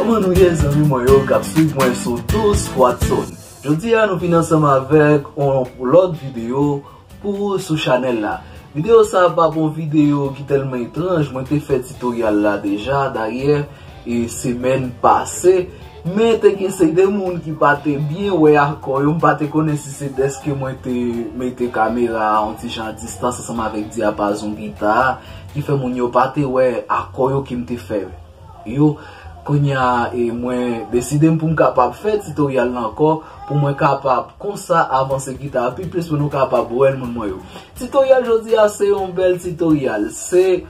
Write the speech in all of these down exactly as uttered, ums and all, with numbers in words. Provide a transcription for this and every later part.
Kòman nou ye, zanmi mwen yo k ap swiv mwen sou Douce Watson? Jodi a nou vin ansanm avèk yon lòt videyo pou sou chanèl la. Videyo sa a pa bon videyo ki tèlman etranj, mwen te fè titoryal la deja dayè e semèn pase, men te gen seri de moun ki pa te byen wè akò yo, m pa te konnen si se dèske mwen te mete kamera a yon ti jan a distans ansanm avèk dyapazon gita a ki fè moun yo pa te wè akò yo ke m te fè yo. Kounye a, e, mwen deside m pou m kapab fè titoryal la ankò, pou mwen kapab konsa avanse gita a pi plis pou nou kapab wè l, moun mwen yo. Titoryal jodi a se yon bèl titoryal. Se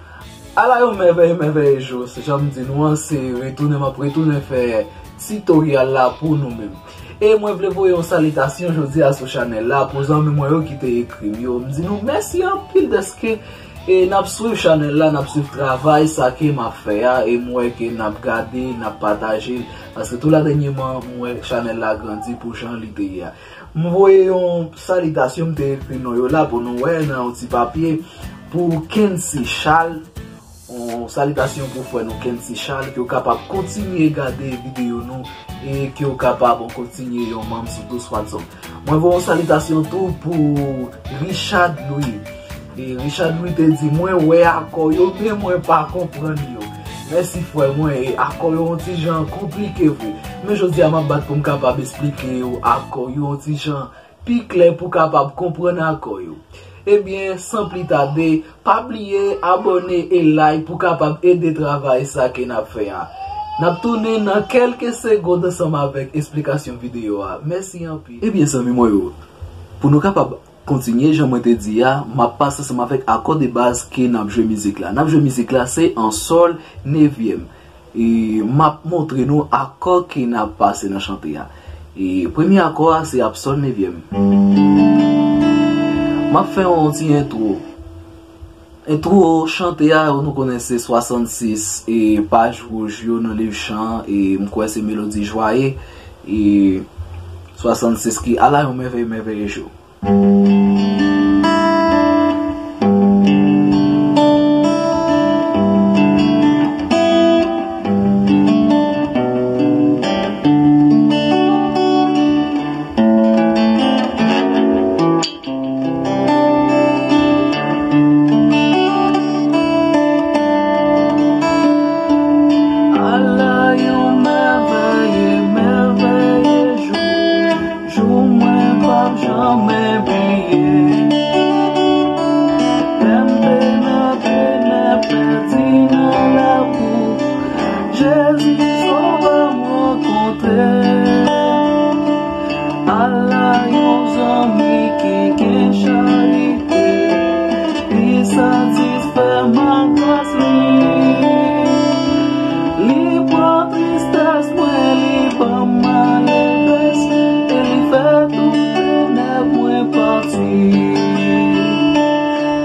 ala yon mèvèye, mèvèye jou. Se jan m di nou an, se retounen m ap retounen fè titoryal la pou nou menm. E mwen vle voye yon salitasyon jodi a sou chanèl la pou zanmi mwen yo ki te ekri m yo. M di nou mèsi anpil dèske e n ap swiv chanèl la, n ap swiv travay sa ke m ap fè a, e m wè ke n ap gade, n ap pataje l, paske tou la dènyèman, m wè chanèl la grandi pou jan li te ye a. M voye yon salitasyon, m te ekri non yo la pou nou wè nan yon ti papye, pou Kency Charles, yon salitasyon pou frè nou Kency Charles, ke w kapab kontinye gade videyo nou, e ke w kapab kontinye yon manm sou Douce Watson. Mwen voye yon salitasyon tou pou Richard Louis. E Richard Louis te di, "Mwen wè akò yo, men mwen pa konprann yo." Mèsi frè mwen, e akò yo yon ti jan konplike vre. Men jodi a m ap bat pou m kapab esplike yo akò yo yon ti jan pi klè pou kapab konprann akò yo. Ebyen, san pli tade, pa bliye abòne e like pou kapab ede travay sa ke n ap fè a. N ap tounen nan kèlke segonn ansanm avèk esplikasyon videyo a. Mèsi anpil. Ebyen, zanmi mwen yo, pou nou kapab kontinye, jan mwen te di a, m ap pase ansanm avèk akò de baz ke n ap jwe mizik la. N ap jwe mizik la, se an sòl nevyèm. E m ap montre nou akò ke n ap pase nan chante a. E premye akò a, se ap sòl nevyèm. M ap fè yon ti entwo. Entwo chante a, nou konnen se swasannsis, e paj wouj yo nan liv chan, e m kwè se melodi jwaye, e swasannsis ki ala yon mèvèye, mèvèye jou. Ala yon mèvèye, mèvèye jou. Jou mwen p ap janmen bliye. Lè m te nan tenèb, pèdi nan labou, Jezi sove m rankontre. Ala yon zanmi ki gen charite. Li satisfè m ak gras li. Li pran tristès mwen, li ban m alerès, e li fè tout tenèb mwen pati.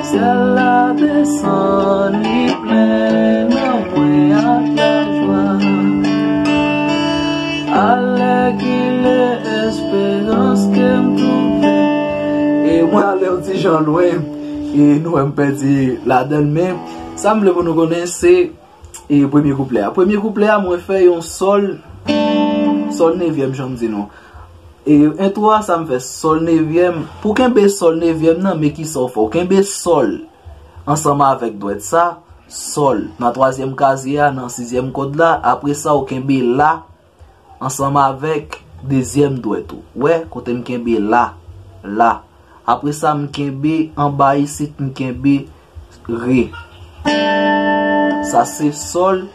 Syèl la desann, li plen nan mwen ak lajwa. Alèkile esperans ke m twouve. E mwen ale yon ti jan lwen, e nou wè m pèdi ladan l, men sa m vle pou nou konnen se, e, premye kouplè a. Premye kouplè a, mwen fè yon sòl, sòl nevyèm, jan m di nou. E entwo a, sa m fè sòl nevyèm. Pou kenbe sòl nevyèm nan, men kisa w fè? W kenbe sòl ansanm avèk dwèt sa, sòl nan twazyèm kazye a, nan sizyèm kòd la. Apre sa, w kenbe la ansanm avèk dezyèm dwèt ou. Wè, kote m kenbe la, la. Apre sa, m kenbe anba isit, m kenbe re. Sa se sòl,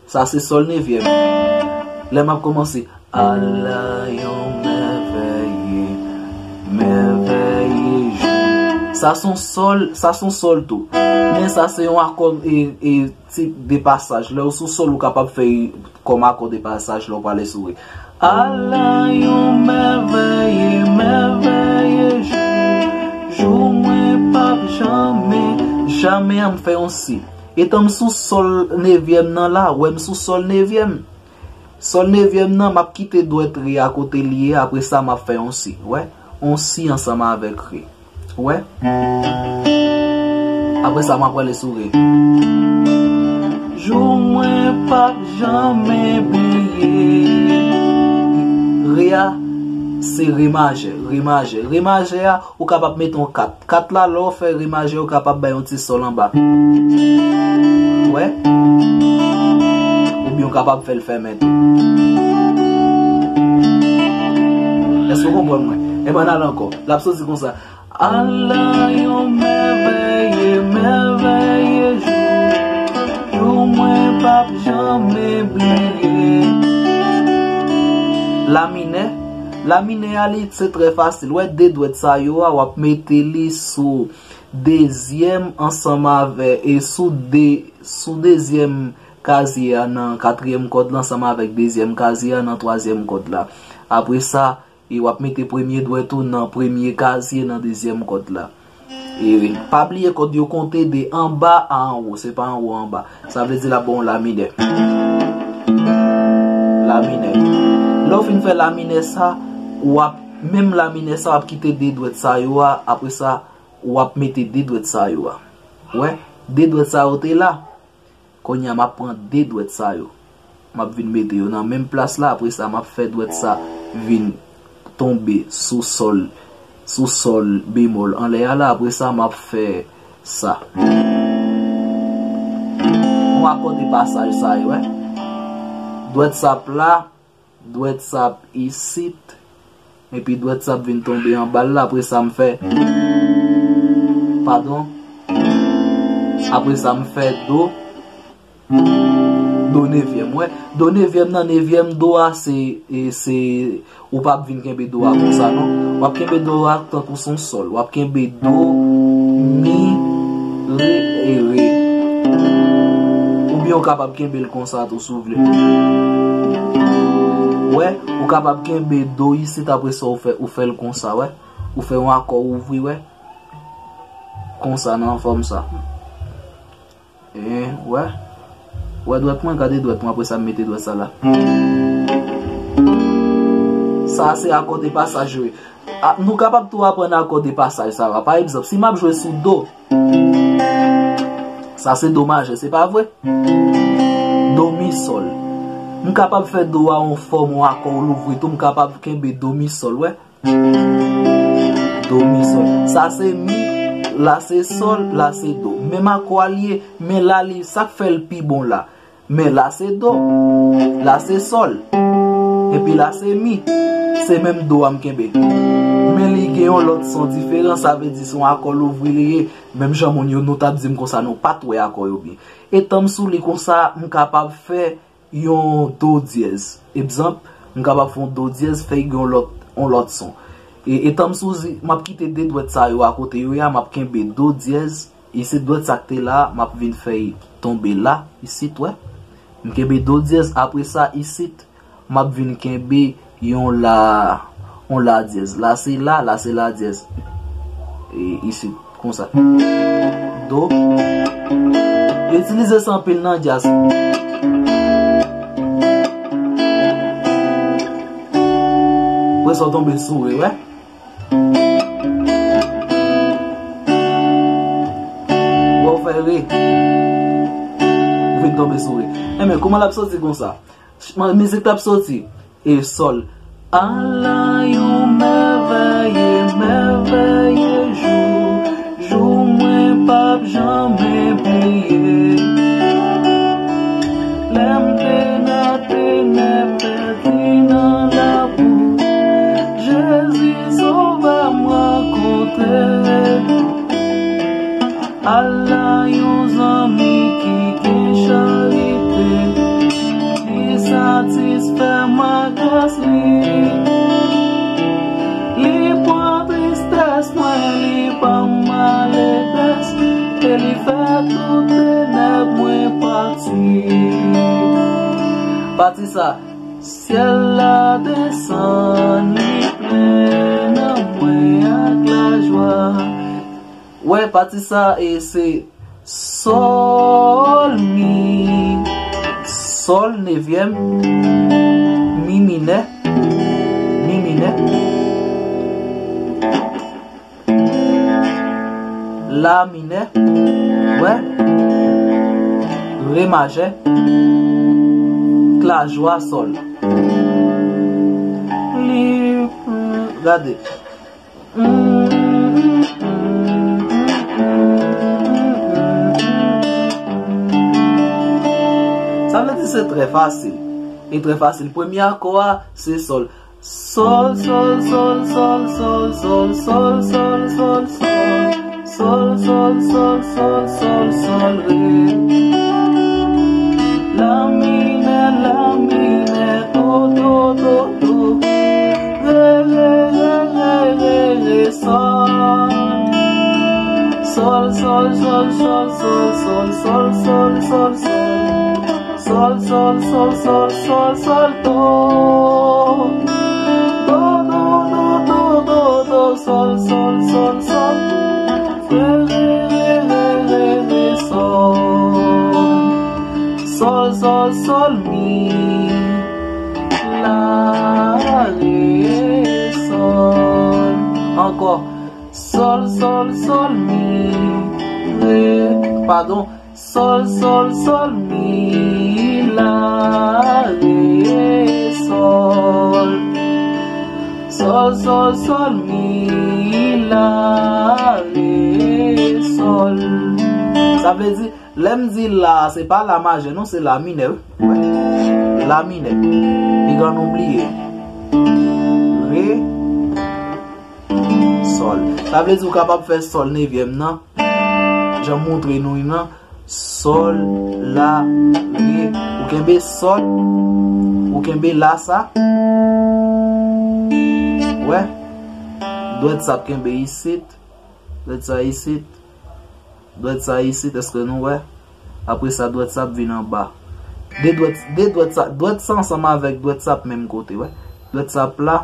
sa se sòl nevyèm. Lè m ap kòmanse, ala yon mèvèye, mèvèye jou. Sa se yon sòl, sa se yon sòl tou. Men sa se yon akò, e, e, tip de pasaj. Lè w sou sòl, ou kapab fè kòm akò de pasaj lè w prale sou re. Ala yon mèvèye, mèvèye jou. Jou mwen p ap janmen, janmen an m fè yon si. Etan m sou sòl nevyèm nan la, wè m sou sòl nevyèm. Sòl nevyèm nan, m ap kite dwèt re a kote li ye, apre sa m ap fè yon si. Wè, yon si ansanm avèk re. Wè. Apre sa, m ap prale sou re. Jou mwen p ap janmen bliye. Re a, se re majè, re majè. Re majè a, ou kapab mete yon kat. Kat la, lè w fè re majè, ou kapab bay yon ti sòl anba. Wè? Oubyen ou kapab fè l fèmen tou. Èske w konprann mwen? Enben, n al ankò. L ap soti konsa. Ala yon mèvèye, mèvèye jou, jou mwen p ap janm bliye. La minè, la minè a li se trè fasil. Wè de dwèt sa yo a, w ap mete li sou dezyèm ansanm avè, e sou de, sou dezyèm kazye a nan katriyèm kòd la ansanm avèk dezyèm kazye a nan twazyèm kòd la. Apre sa, e w ap mete premye dwèt ou nan premye kazye nan dezyèm kòd la. E pa bliye kòd yo konte de anba a anwo, se pa anwo a anba. Sa vle di l ap ba w la minè. La minè. Lè w fin fè la minè sa, w ap, menm la minè sa, w ap kite de dwèt sa yo a, apre sa, w ap mete de dwèt sa yo a. Wè, de dwèt sa yo te la. Kounye a, m ap pran de dwèt sa yo. M ap vin mete yo nan menm plas la. Apre sa, m ap fè dwèt sa vin tonbe sou sòl, sou sòl bemòl anlè a la. Apre sa, m ap fè sa. Yon akò de pasaj sa yo, wè. Dwèt sa ap la. Dwèt sa ap isit, epi dwèt sa ap vin tonbe anba l la. Apre sa, m fè, padon. Apre sa, m fè do, do nevyèm. Wè, do nevyèm nan, nevyèm do a, se, e, se, ou p ap vin kenbe do a konsa, non. W ap kenbe do a tankou se yon sòl. W ap kenbe do, mi, re e re. Oubyen ou kapab kenbe l konsa tou si w vle. Wè, ou kapab kenbe do isit, apre sa ou fè, ou fè l konsa, wè. Ou fè yon akò ouvri, wè. Konsa, nan fòm sa. E, wè. Wè dwèt mwen, gade dwèt mwen, apre sa m mete dwèt sa la. Sa se akò de pasaj yo ye. A, nou kapab tou aprann akò de pasaj sa yo. Pa egzanp, si m ap jwe sou do, sa se do majè, se pa vre? Do, mi, sòl. M kapab fè do a yon fòm, yon akò louvri tou, m kapab kenbe do, mi, sòl, wè. Do, mi, sòl. Sa se mi, la se sòl, la se do. Menm akò a l ye, men la li, sa k fè l pi bon la. Men la se do, la se sòl, epi la se mi. Se menm do a m kenbe. Men li gen yon lòt son diferan, sa vle di se yon akò louvri li ye. Menm jan moun yo, nou t ap di m konsa, nou pa t wè akò yo byen. Etan m sou li konsa, m kapab fè yon do dyèz. Egzanp, m kapab fè yon do dyèz, fè yon lòt, yon lòt son. E, etan m sou li, m ap kite de dwèt sa yo a kote yo ye a, m ap kenbe do dyèz, isit dwèt sa k te la, m ap vin fè l tonbe la, isit, wè. M kenbe do dyèz, apre sa, isit, m ap vin kenbe yon la, yon la dyèz. La se la, la se la dyèz. E isit, konsa. Do. Yo itilize sa anpil nan djaz. Apre sa w tonbe sou re, wè. Wè w fè re. Ou vin tonbe sou re. Enben, kòman l ap soti konsa? Ch-, mizik t ap soti. E sòl. Ala yon mèvèye, mèvèye jou, jou mwen p ap janm bliye. Lè m te nan tenèb, pèdi nan labou, Jezi Sovè m rankontre. Ala yon zanmi ki gen charite, li satisfè m ak gras li. Li pran tristès mwen, li ban m alegrès, e li fè tout tenèb mwen pati. Pati sa, syèl la desann, li plen nan mwen ak lajwa. Wè, pati sa, e se sòl, mi, sòl nevyèm, mi minè, mi minè, la minè, wè, re majè, lajwa sòl. Li, gade. Sa vle di se trè fasil. E trè fasil. Premye akò a, se sòl. Sòl, sòl, sòl, sòl, sòl, sòl, sòl, sòl, sòl, sòl, sòl, sòl, sòl, sòl, sòl, rè. La minè, la minè, do, do, do, do. Rè, rè, rè, rè, rè, rè, sòl. Sòl, sòl, sòl, sòl, sòl, sòl, sòl, sòl, sòl, sòl. Sòl, sòl, sòl, sòl, sòl, do. Do, do, do, do, do, do, sòl, sòl, sòl, sòl. Rè, rè, rè, rè, rè, rè, sòl. Sòl, sòl, sòl, mi, la, rè, sòl. Ankò. Sòl, sòl, sòl, mi, rè. Padon. Sòl, sòl, sòl, mi, la, rè, sòl. Sòl, sòl, sòl, mi, la, rè, sòl. Sa vle di, lè m di la, se pa la majè, non, se la minè, wi. Wè. La minè. Piga nou bliye. Rè, sòl. Sa vle di ou kapab fè sòl nevyèm nan. Jan m montre nou li nan. Sòl, la, rè. Ou kenbe sòl. Ou kenbe la sa. Wè. Dwèt sa ap kenbe isit. Dwèt sa isit. Dwèt sa isit, èske nou wè? Apre sa, dwèt sa ap vin anba. De dwèt, de dwèt sa, dwèt sa ansanm avèk dwèt sa ap menm kote, wè. Dwèt sa ap la.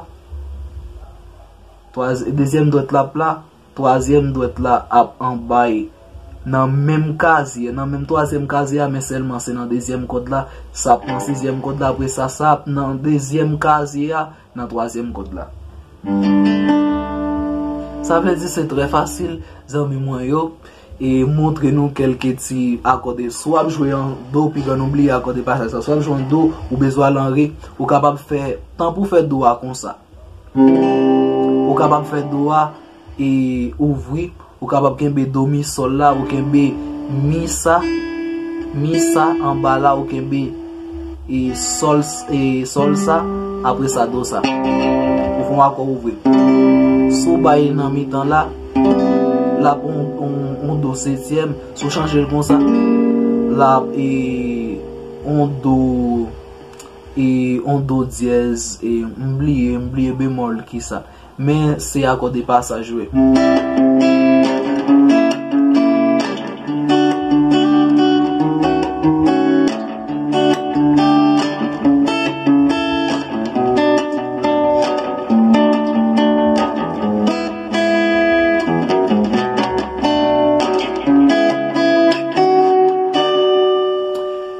Twaz-, dezyèm dwèt la ap la. Twazyèm dwèt la ap anba e nan menm kazye, nan menm twazyèm kazye a, men sèlman se nan dezyèm kòd la, sa ap nan sizyèm kòd la, apre sa, sa ap nan dezyèm kazye a, nan twazyèm kòd la. Sa vle di se trè fasil, zanmi mwen yo, e montre nou kèlke ti akò de, si w ap jwe an do, piga nou bliye akò de pasaj sa, si w ap jwe an do, ou bezwen al an re, ou kapab fè, tan pou fè do a konsa. Ou kapab fè do a e ouvri, ou kapab kenbe do mi sòl la, ou kenbe mi sa, mi sa anba la, ou kenbe e sòl, e sòl sa, apre sa do sa. Ou fè yon akò ouvri. Si w bay nan mitan la, l ap yon, yon, yon do setyèm, si w chanje l konsa, l ap e yon do e yon do dyèz, e m bliye, m bliye bemòl ki sa. Men se akò de pasaj wi.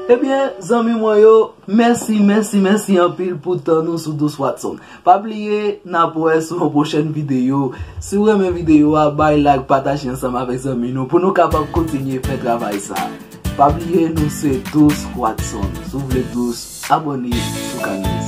Ebyen, zanmi mwen yo, mèsi, mèsi, mèsi anpil pou tan nou sou Douce Watson. Pa bliye, n ap wè sou yon pwochèn videyo. Si w renmen videyo a, bay like, pataje ansanm avèk zanmi nou pou nou kapab kontinye fè travay sa. Pa bliye, nou se Douce Watson. Si w vle dous, abòne sou kanal.